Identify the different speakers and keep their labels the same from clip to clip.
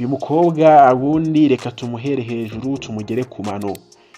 Speaker 1: Uyu mukobwa ubundi reka tumuhere hejuru tumugere ku mano.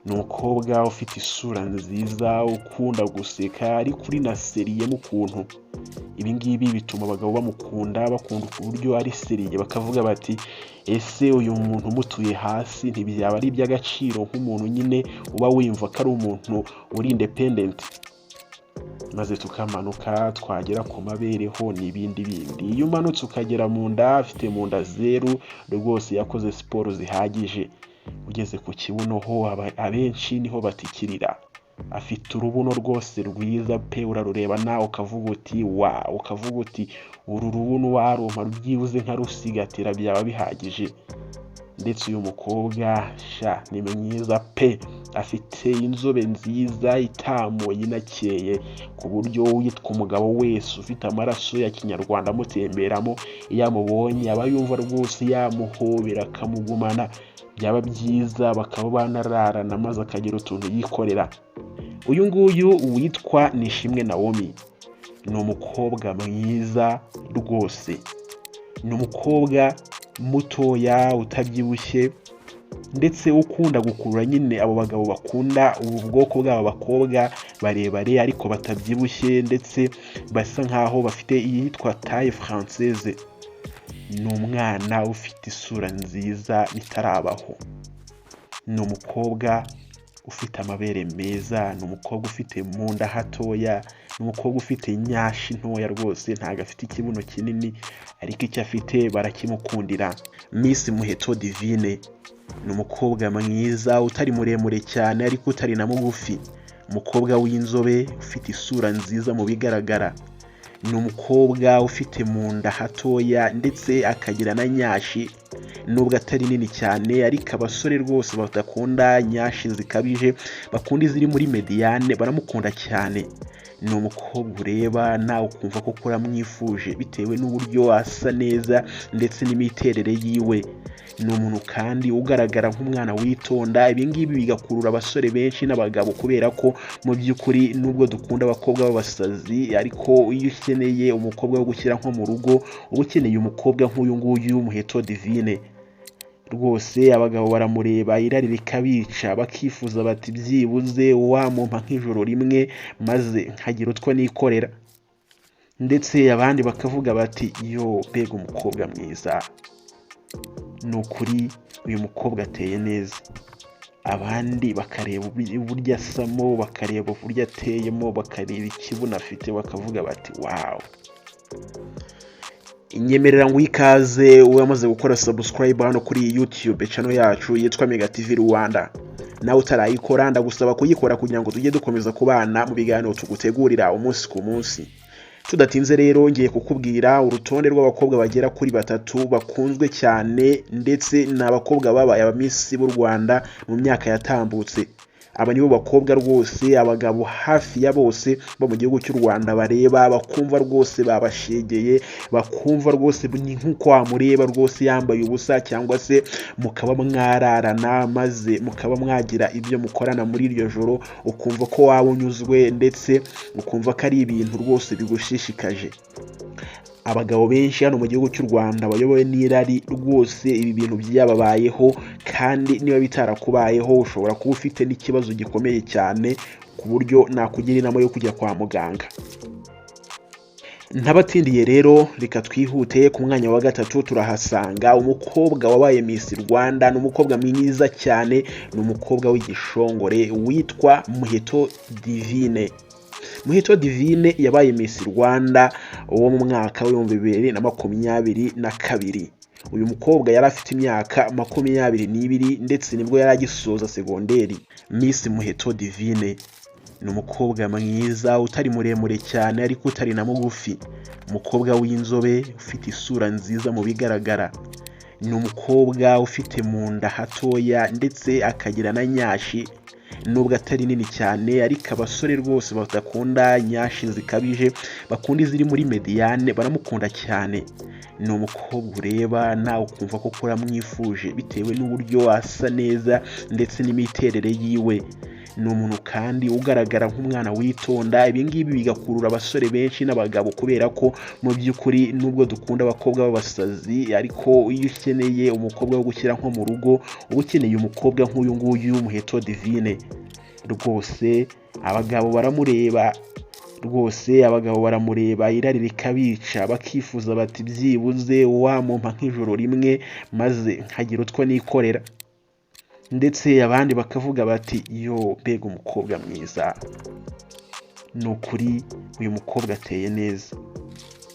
Speaker 1: Ni umukobwa ufite isura nziza, ukunda guseka ariko uri na sérieux mu kuntu. Ibi ngibi bituma abagabo bamukunda, bakunda uburyo ari sérieux, bakavuga bati: "Ese uyu muntu umutuye hasi ntibyaba ari iby'agaciro?" Nk'umuntu nyine uba wumva ko ari umuntu uri independent. Maze tukamanuka twagera ku mabere ho n'ibindi bindi. Iyo umanutse ukagera mu nda, afite mu nda zeru rwose, yakoze siporo zihagije. Ugeze ku kibuno ho abenshi niho batikirira. Afite urubuno rwose rwiza pe, urarureba nawe ukavuga uti: "Wa", ukavuga uti: "Uru rubuno warumpa byibuze nkarusigatira byaba bihagije." Ndetse uyu mukobwa sha ni mwiza pe, afite inzobe nziza itamuye inakeye, ku buryo witwa umugabo wese ufite amaraso ya kinyarwanda amutemberamo, iyo amubonye aba yumva rwose yamuhobera akamugumana, byaba byiza bakaba banararana maze akagira utuntu yikorera. Uyu nguyu witwa Nishimwe Naomi ni umukobwa mwiza rwose, ni umukobwa mutoya utabyibushye ndetse ukunda gukurura nyine abo bagabo bakunda ubu bwoko bw'aba bakobwa barebare ariko batabyibushye, ndetse basa nkaho bafite iyitwa taille française. Ni umwana ufite isura nziza bitarabaho, ni umukobwa ufite amabere meza, ni umukobwa ufite mu nda hatoya, ni umukobwa ufite nyashi ntoya rwose, ntabwo afite ikibuno kinini ariko icyo afite barakimukundira. Miss Muheto Divine ni umukobwa mwiza utari muremure cyane ariko utari na mugufi, umukobwa w'inzobe ufite isura nziza mu bigaragara. Ni umukobwa ufite mu nda hatoya ndetse akagira na nyashi nubwo atari nini cyane, ariko abasore rwose badakunda nyashi zikabije, bakunda iziri muri médiane, baramukunda cyane. Ni umukobwa ureba nawe ukumva ko uramwifuje bitewe n'uburyo asa neza ndetse n'imiterere yiwe. Ni umuntu kandi ugaragara nk'umwana witonda, ibi ngibi bigakurura abasore benshi n'abagabo, kubera ko mu by'ukuri nubwo dukunda abakobwa b'abasazi, ariko iyo ukeneye umukobwa wo gushyira nko mu rugo uba ukeneye umukobwa nk'uyu nguyu Muheto Divine. Rwose abagabo baramureba irari rikabica, bakifuza bati: "Byibuze wamumpa nk'ijoro rimwe maze nkagira utwo nikorera." Ndetse abandi bakavuga bati: "Yo, mbega umukobwa mwiza, ni ukuri uyu mukobwa ateye neza." Abandi bakareba uburyo asamo, bakareba uburyo ateyemo, bakareba ikibuno afite, bakavuga bati: "Wow." Nyemerera ngo ikaze wamaze gukora subscribe hano kuri YouTube channel yacu yitwa Mega TV Rwanda. Nawe utarayikora ndagusaba kuyikora kugira ngo tujye dukomeza kubana mu biganiro tugutegurira umunsi ku munsi. Tudatinze rero, ngiye kukubwira urutonde rw'abakobwa bagera kuri batatu bakunzwe cyane, ndetse ni abakobwa babaye aba Miss b'u Rwanda mu myaka yatambutse. Aba nibo bakobwa rwose abagabo hafi ya bose bo mu gihugu cy'u Rwanda bareba bakumva rwose babashegeye, bakumva rwose ni nk'uko wamureba rwose yambaye ubusa, cyangwa se mukaba mwararana maze mukaba mwagira ibyo mukorana muri iryo joro, ukumva ko waba unyuzwe ndetse ukumva ko ari ibintu rwose bigushishikaje. Abagabo benshi hano mu gihugu cy'u Rwanda bayobowe n'irari rwose ibi bintu byababayeho, kandi niba bitarakubayeho ushobora kuba ufite n'ikibazo gikomeye cyane ku buryo nakugira inama yo kujya kwa muganga. Ntabatindiye rero, reka twihute. Ku mwanya wa gatatu turahasanga umukobwa wabaye Miss Rwanda. Ni umukobwa mwiza cyane, ni umukobwa w'igishongore witwa Muheto Divine. Muheto Divine yabaye Miss Rwanda wo mu mwaka w'2022. Uyu mukobwa yari afite imyaka 22 ndetse nibwo yari agisoza segonderi. Miss Muheto Divine ni umukobwa mwiza utari muremure cyane ariko utari na mugufi, umukobwa w'inzobe ufite isura nziza mu bigaragara. Ni umukobwa ufite mu nda hatoya ndetse akagira na nyashi nubwo atari nini cyane, ariko abasore rwose badakunda nyashi zikabije, bakunda iziri muri médiane, baramukunda cyane. Ni umukobwa ureba nawe ukumva ko uramwifuje bitewe n'uburyo asa neza ndetse n'imiterere yiwe. Ni umuntu kandi ugaragara nk'umwana witonda, ibi ngibi bigakurura abasore benshi n'abagabo bo mu gihugu cy'u Rwanda. Ni umuntu kandi ugaragara nk'umwana witonda. Ibi ngibi bigakurura abasore benshi n'abagabo, kubera ko mu by'ukuri nubwo dukunda abakobwa b'abasazi, ariko iyo ukeneye umukobwa wo gushyira nko mu rugo, uba ukeneye umukobwa nk'uyu nguyu Muheto Divine. Rwose abagabo baramureba, rwose abagabo baramureba irari rikabica, bakifuza bati: "Byibuze wamumpa nk'ijoro rimwe maze nkagira utwo nikorera." Ndetse abandi bakavuga bati: "Yo, mbega umukobwa mwiza! Ni ukuri uyu mukobwa ateye neza."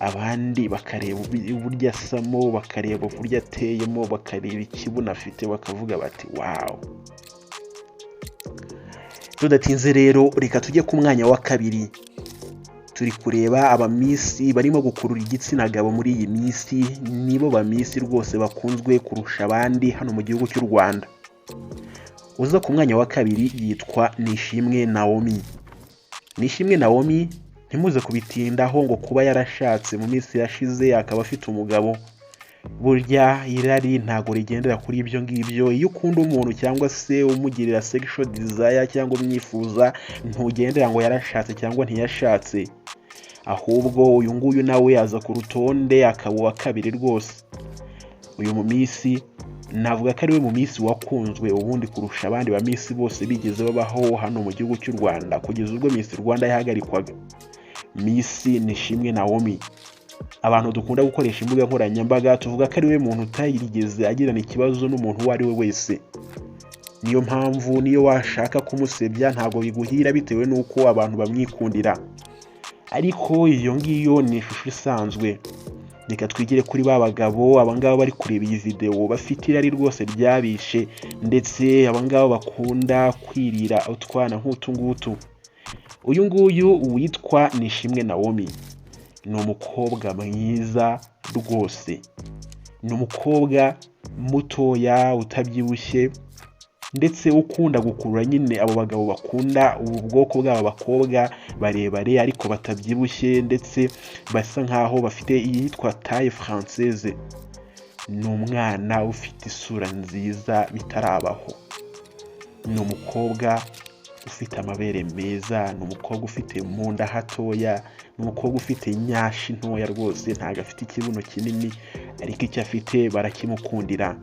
Speaker 1: Abandi bakareba uburyo asamo, bakareba uburyo ateyemo, bakareba ikibuno afite, bakavuga bati: "Wow!" Tudatinze rero, reka tujye ku mwanya wa kabiri. Turi kureba abamiss barimo gukurura igitsina gabo muri iyi minsi. Nibo bamiss rwose bakunzwe kurusha abandi hano mu gihugu cy'u Rwanda. Uza ku mwanya wa kabiri yitwa Nishimwe Naomi. Nishimwe Naomi, ntimuze kubitindaho ngo kuba yarashatse mu minsi yashize, akaba afite umugabo. Burya irari ntabwo rigendera kuri ibyo ngibyo. Iyo ukunda umuntu cyangwa se umugirira sexual desire cyangwa umwifuza, ntugendera ngo yarashatse cyangwa ntiyashatse. Ahubwo uyu nguyu nawe aza ku rutonde akaba uwa kabiri. Rwose uyu mu miss navuga ko ari we mu miss wakunzwe ubundi kurusha abandi ba miss bose bigeze babaho hano mu gihugu cy'u Rwanda, kugeza ubwo Miss Rwanda yahagarikwaga. Miss Nishimwe Naomi, abantu dukunda gukoresha imbuga nkoranyambaga tuvuga ko ari we muntu utarigeze agirana ikibazo n'umuntu uwo ari we wese. Niyo mpamvu niyo washaka kumusebya ntabwo biguhira, bitewe n'uko abantu bamwikundira. Ariko iyo ngiyo ni ishusho isanzwe. Reka twigire kuri ba bagabo, abangaba bari kureba iyi videwo bafite irari rwose ryabishe, ndetse abangaba bakunda kwirira utwana nk'utu ngutu. Uyu nguyu witwa Nishimwe Naomi ni umukobwa mwiza rwose. Ni umukobwa mutoya utabyibushye, ndetse ukunda gukurura nyine abo bagabo bakunda ubu bwoko bw'aba bakobwa barebare ariko batabyibushye, ndetse basa nkaho bafite iyitwa taille française. Ni umwana ufite isura nziza bitarabaho. Ni umukobwa ufite amabere meza, ni umukobwa ufite mu nda hatoya, ni umukobwa ufite nyashi ntoya. Rwose ntabwo afite ikibuno kinini, ariko icyo afite barakimukundira.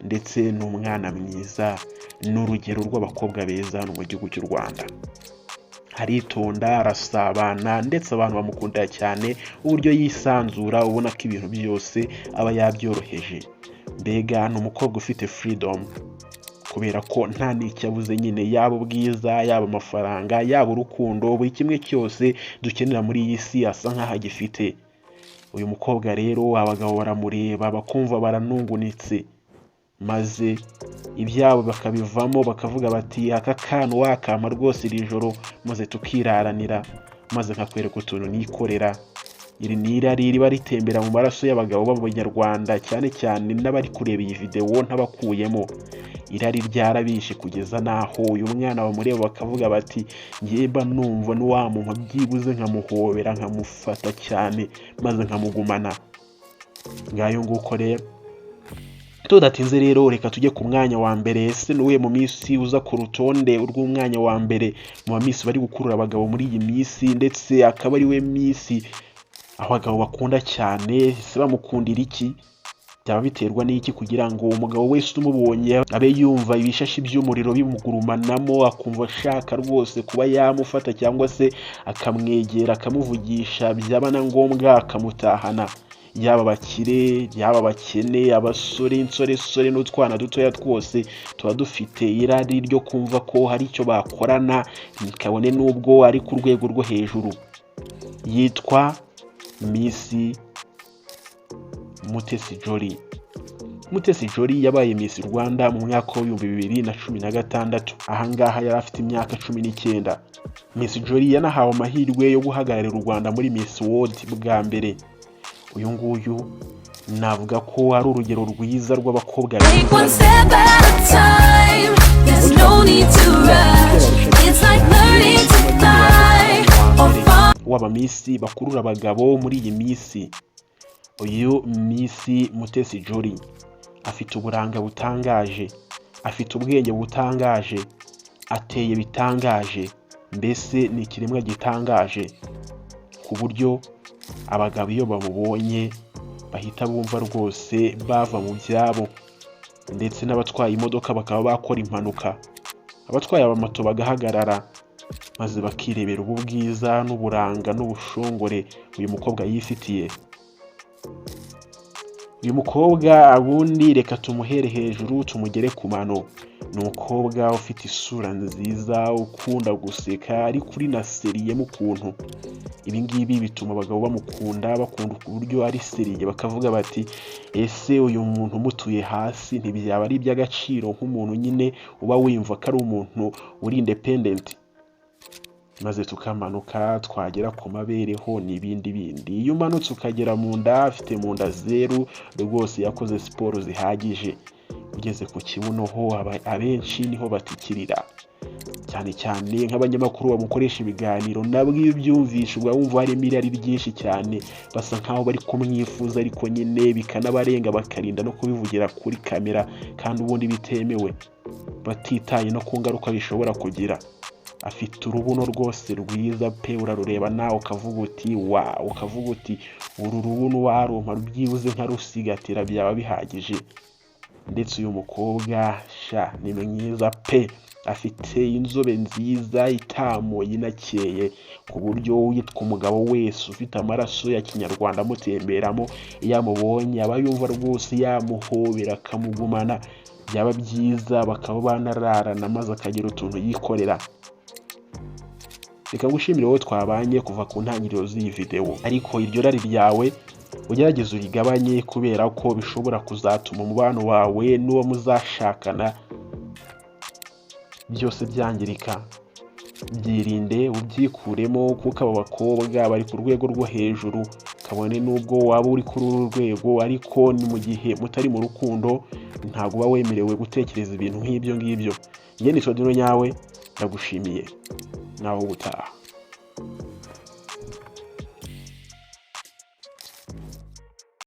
Speaker 1: Ndetse ni umwana mwiza, ni urugero rw'abakobwa beza hano mu gihugu cy'u Rwanda. Aritonda, arasabana, ndetse abantu bamukundira cyane uburyo yisanzura, ubona ko ibintu byose aba yabyoroheje. Mbega ni umukobwa ufite freedom, kubera ko nta n'icyo abuze nyine, yaba ubwiza, yaba amafaranga, yaba urukundo, buri kimwe cyose dukenera muri iyi si asa nk'aho agifite. Uyu mukobwa rero abagabo baramureba bakumva baranungunitse, maze ibyabo bakabivamo, bakavuga bati: "Aka kana wakampa rwose iri joro, maze tukiraranira, maze nkakwereka utuntu nikorera." Iri ni irari riba ritembera mu maraso y'abagabo b'Abanyarwanda, cyane cyane n'abari kureba iyi videwo ntabakuyemo. Irari ryarabishe kugeza n'aho uyu mwana bamureba bakavuga bati: "Ngiye mba numva n'uwamumpa byibuze nkamuhobera, nkamufata cyane, maze nkamugumana." Ngayo nguko rero. Tudatinze rero, reka tujye ku mwanya wa mbere. Ese ni uwuhe mu miss uza ku rutonde rw'umwanya wa mbere mu bamiss bari gukurura abagabo muri iyi minsi, ndetse akaba ari we miss abagabo bakunda cyane? Ese bamukundira iki? Byaba biterwa n'iki kugira ngo umugabo wese umubonye abe yumva ibishashi by'umuriro bimugurumanamo, akumva ashaka rwose kuba yamufata cyangwa se akamwegera, akamuvugisha, byaba na ngombwa akamutahana? Yaba abakire, yaba abakene, abasore, insoresore n'utwana dutoya twose tuba dufite irari ryo kumva ko hari icyo bakorana, kabone n'ubwo ari ku rwego rwo hejuru. Yitwa Miss Mutesi Jolly. Mutesi Jolly yabaye Miss Rwanda mu mwaka wa 2016. Ahangaha yari afite imyaka 19. Miss Jolly yanahawe amahirwe yo guhagararira u Rwanda muri Miss World bwa mbere. Uyu nguyu navuga ko ari urugero rwiza rw'abakobwa
Speaker 2: Take one
Speaker 1: beza.
Speaker 2: step at a time. There's no need to rush. It's like learning to fly or fall.
Speaker 1: W'abamiss bakurura abagabo muri iyi minsi. Uyu Miss Mutesi Jolly afite uburanga butangaje, afite ubwenge butangaje. Ateye bitangaje, mbese ni ikiremwa gitangaje ku buryo abagabo iyo bamubonye bahita bumva rwose bava mu byabo, ndetse n'abatwaye imodoka bakaba bakora impanuka, abatwaye amamoto bagahagarara maze bakirebera ubu bwiza n'uburanga n'ubushongore uyu mukobwa yifitiye. Uyu mukobwa ubundi reka tumuhere hejuru tumugere ku mano. Ni umukobwa ufite isura nziza, ukunda guseka ariko uri na sérieux mu kuntu. Ibi ngibi bituma abagabo bamukunda, bakunda uburyo ari sérieux, bakavuga bati: "Ese uyu muntu umutuye hasi ntibyaba ari iby'agaciro?" Nk'umuntu nyine uba wiyumva ko ari umuntu uri independent. Maze tukamanuka twagera ku mabere ho n'ibindi bindi. Iyo umanutse ukagera mu nda, afite mu nda zeru rwose, yakoze siporo zihagije. Ugeze ku kibuno ho abenshi niho batikirira, cyane cyane nk'abanyamakuru bamukoresha ibiganiro. Nabwo iyo ubyumvishe uba wumva harimo irari ryinshi cyane, basa nkaho bari kumwifuza, ariko nyine bikanabarenga bakarinda no kubivugira kuri kamera kandi ubundi bitemewe, batitaye no ku ngaruka bishobora kugira. Afite urubuno rwose rwiza pe, urarureba nawe ukavuga uti: "Wa", ukavuga uti: "Uru rubuno warumpa byibuze nkarusigatira byaba bihagije." Ndetse uyu mukobwa sha ni mwiza pe, afite inzobe nziza itamuye inakeye, ku buryo witwa umugabo wese ufite amaraso ya kinyarwanda amutemberamo, iyo amubonye aba yumva rwose yamuhobera akamugumana, byaba byiza bakaba banararana maze akagira utuntu yikorera. Reka ngushimire wowe twabanye kuva ku ntangiriro z'iyi videwo, ariko iryo rari ryawe ugerageze urigabanye, kubera ko bishobora kuzatuma umubano wawe n'uwo muzashakana byose byangirika. Byirinde, ubyikuremo, kuko aba bakobwa bari ku rwego rwo hejuru. Kabone n'ubwo waba uri kuri uru rwego, ariko ni mu gihe mutari mu rukundo ntabwo uba wemerewe gutekereza ibintu nk'ibyo ngibyo. Njye ni Sodino nyawe, ndagushimiye, nawe ubutaha.